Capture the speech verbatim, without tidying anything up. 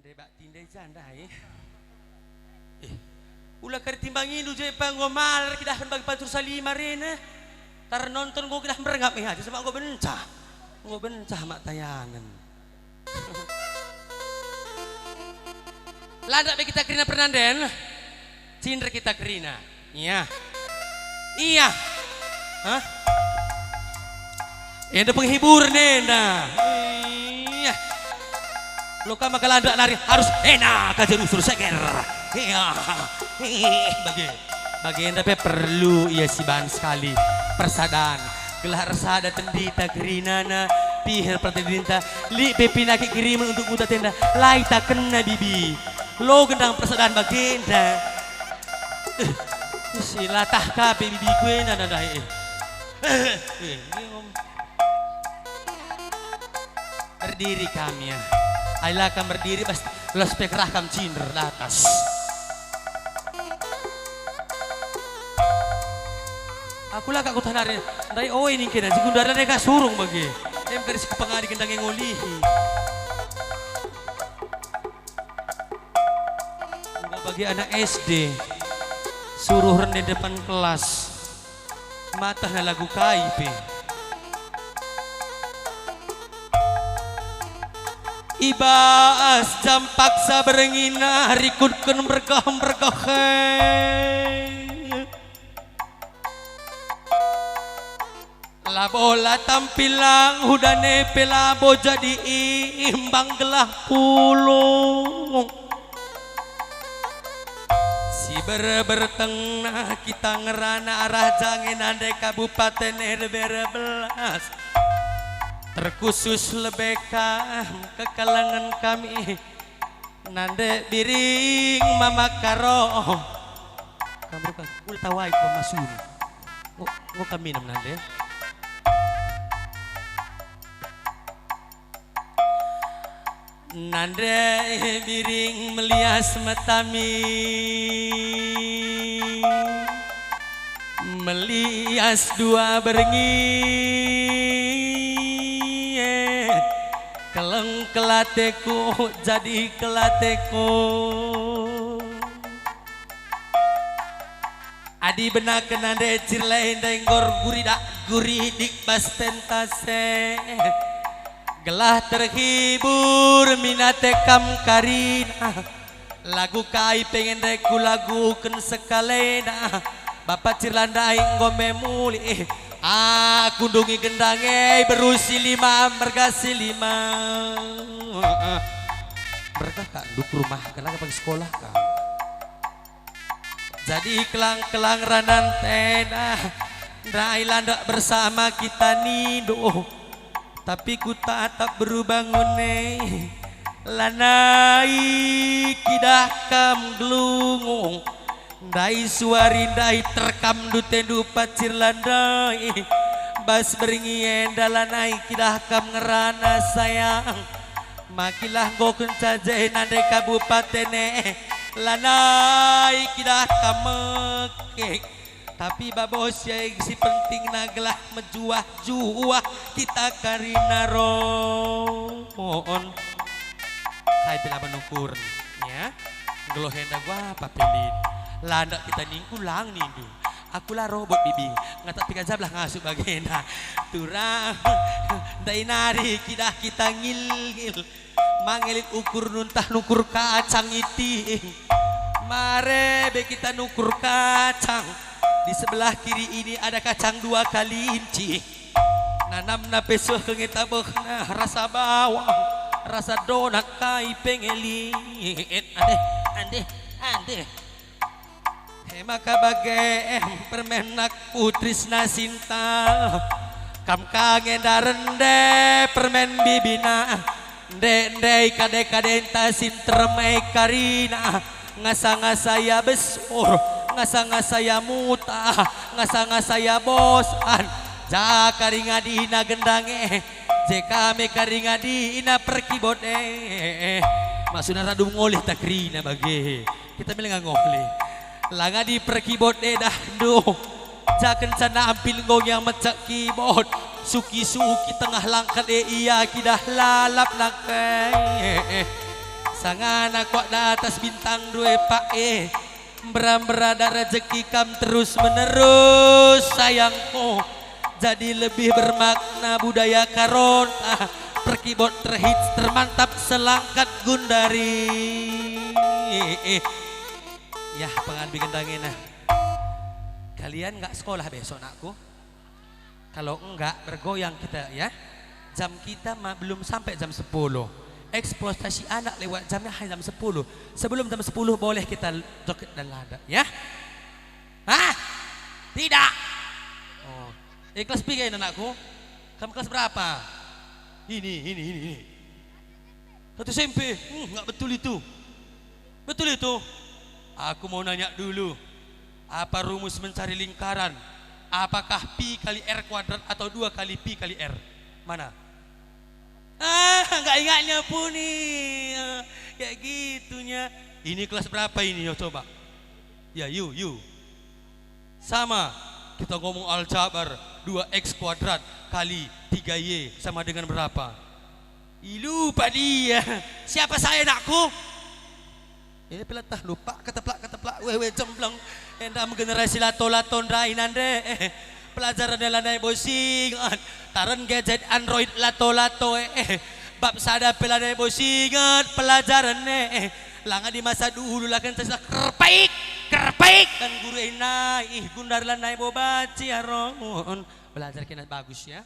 Rebak tindai janda, eh. Eh, ula kari timbangindu je pa enggo malar kidahken bagi pantur salima rena. Tar nonton enggo kidah merengap, eh, aja sama enggo bencah. Enggo bencah mak tayangen. Landak be kita kerina pernanden. Cinder kita kerina. Iya. Iya. Hah? Enda penghibur nenda. Iya. Lo ka maka landak nari harus enak aja rusur seger. Iya. Ih, bage. Bagenda pe perlu ia siban sekali persadan. Gelah ersada tendita kerinana, piher pertendinta, lit pe pinakit kirimen untuk kuta tenda, lai takena bibi. Lo gendang persadan bagenda. Eh, si latah ka pe bibiku enda ndai, eh. Eh, eh, eh, ngom. Berdiri kami, ya. Ai la kam berdiri, bas, los pe kerah kam cinder datas. Aku la ka kutah nari, ndai oi ningkena, si gundara ndai ka surung bage. Em kari si kepengadi gendang ngolihi. Enggo bagi anak S D, suruh rende depan kelas, matehna lagu kai pe. I bas jam paksa berngina rikutken bergah-bergah. Labo la tampil lang, udane pe labo jadi imbang gelah pulung. Si berbertengna kita ngerana arah jange nande Kabupaten R B R belas. Terkhusus lebe kam kekelengen kami. Nande biring mama karo. Kamu kan ul tawai pemasun. Ngo, ngo kami nam nande. Nande biring melias metami. Melias dua berngi. Keleng kelateku jadi kelateku. Adi benaken nande cirlai ndai nggor guridak guridik bas tentase. Gelah terhibur minate kam karina. Lagu kai pengen ndai kulaguken sekalena. Bapa Cirla ndai enggo me mulih. Aku ndungi gendang e beru si lima merga si lima. Merga kak nduk rumah kenapa pagi sekolah kak. Jadi kelang-kelang ranan tena ndai landak bersama kita nindo. Tapi kutatap beru bangun e, lanai kidah kam gelungung. Ndai suari ndai terkam ndu tendu pacir landai. Bas berngi enda lanai kidah kam ngerana sayang. Makilah enggo kenca je nande kabupaten e, lanai kidah kam mekek. Tapi babo si ai si pentingna gelah mejuah-juah kita karina ron. Hai pe la menukur, ya. Geluh enda gua apa pelin. Landak kita ningku lang nindu. Aku la robot bibi, ngatak tiga jam lah ngasup bagenda. Turang, ndai nari kidah kita ngil-ngil. Mangelit ukur nuntah nukur kacang iting. Mare be kita nukur kacang. Di sebelah kiri ini ada kacang dua kali inci. Nanamna pe seh kengeta behna rasa bawang, rasa donat kai pengelit. Ande, ande, ande. E maka bage, eh, permen nakku Trisna Sinta. Kam ka nge ndarende permen bibina. Nde-ndei kade-kadenta si nterem e karina. Ngasa-ngasa ia besur, ngasa-ngasa ia muta, ngasa-ngasa ia bosan. Ja karingadina gendang e, je kami karingadina perkibot e. Maksudna radu ngolih ta kerina bage. Kita me langa ngolih. Langa di perkibot e dah, nduh. Ja kenca nampil nggong yang mecak kibot. Suki-suki tengah langkat e ia kidah lalap nangke. Tangan aku datas bintang dua, Pak, eh. Mbera-mbera dak rejeki kam terus menerus, sayangku. Jadi lebih bermakna budaya Karonta. Terkibot, terhits, termantap, selangkat gundari. Eh, eh. Yah, pengalbi gendangina. Kalian nggak sekolah besok, nakku? Kalau enggak, bergoyang kita, ya. Jam kita ma-, belum sampai jam sepuluh. Eksploitasi anak lewat jamnya hanya jam sepuluh. Sebelum jam sepuluh boleh kita joget dan lada, ya. Hah? Tidak. Oh. Eh, kelas piga ini, anakku? Kamu kelas berapa? Ini, ini, ini, ini. Satu S M P. Hmm, nggak betul itu. Betul itu. Aku mau nanya dulu. Apa rumus mencari lingkaran? Apakah pi kali R kuadrat atau dua kali pi kali R? Mana? Ah, nggak ingatnya pun nih. Ah, kayak gitunya. Ini kelas berapa ini, yo, coba? Ya, you, you. Sama, kita ngomong aljabar, dua X kuadrat kali tiga Y sama dengan berapa? Ih, lupa dia. Siapa saya, nakku? Eh, pelatah lupa, keteplak, keteplak, wewe jembleng. Enda me generasi lato-lato ndai nande. Eh, pelajaran lanai bosingan. Taren gadget Android lato-lato, eh. Bab sada pe lanai bosingan pelajaran, eh. Langa di masa dulu laken cesa kerpaik, kerpaik. Dan guru ena, ih, gundar lanai bo baci aron. Belajar kena bagus, ya.